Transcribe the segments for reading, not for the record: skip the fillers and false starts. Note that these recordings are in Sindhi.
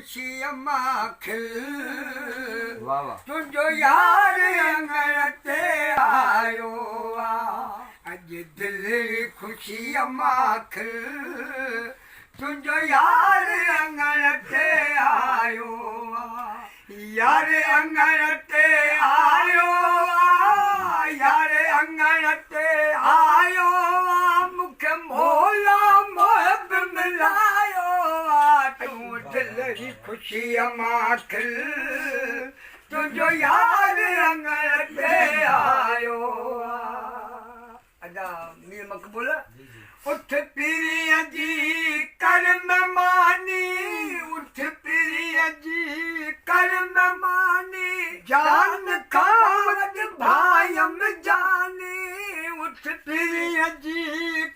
خوشيء مان کل. تنهنجو يار اڱڻ تي آيو آ. اڄ دلڙي خوشيء مان کل. تنهنجو يار اڱڻ تي آيو آ. يار اڱڻ تي آيو آ. يار اڱڻ تي آيو آ. مون کي مولا محب ملايو آ. تون دل جي خوشيء مان کل. تنهنجو يار اڱڻ تي آيو آ. ادا مير مقبول اٿ پرينء جي ڪر مھماني اٿ پرينء جي ڪر مھماني جان کان وڌ ڀانئيم جاني اٿ پرينء جي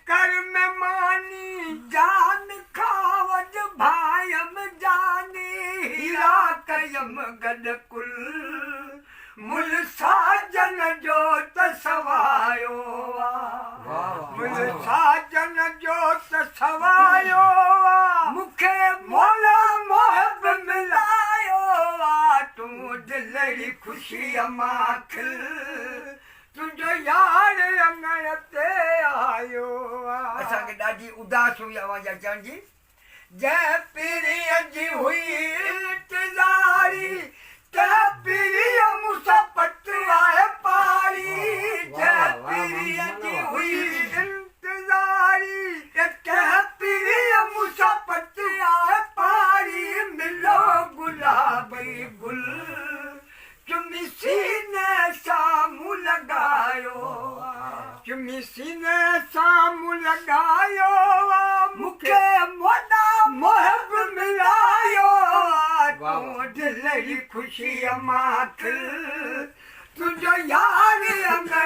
ڪر مھماني جان کان وڌ ڀانئيم جاني ھيرا ڪيم گڏ ڪل مل ساجن جو ته سوايو آ مل ساجن جو ته سوايو آ مون کي مولا محب ملايو آ تون دلڙي خوشيء مان کل تنهنجو يار اڱڻ تي آيو آ. اسان کي ڏاڍي اداس هئي اوهان جي اچڻ جي. جنهن پرينء جي هئي انتظاري، تنهن پرينء مون سان پٽ آهي پاري. جنهن پرينء جي هئي انتظاري، تنهن پرينء مون سان پٽ آهي پاري. ملو گلابي گل، چمي سيني سان مون لڳايو آ. چمي سيني سان مون لڳايو آ. مون کي مولا محب ملايو آ. تون دل جي خوشيء مان کل. تنهنجو يار اڱڻ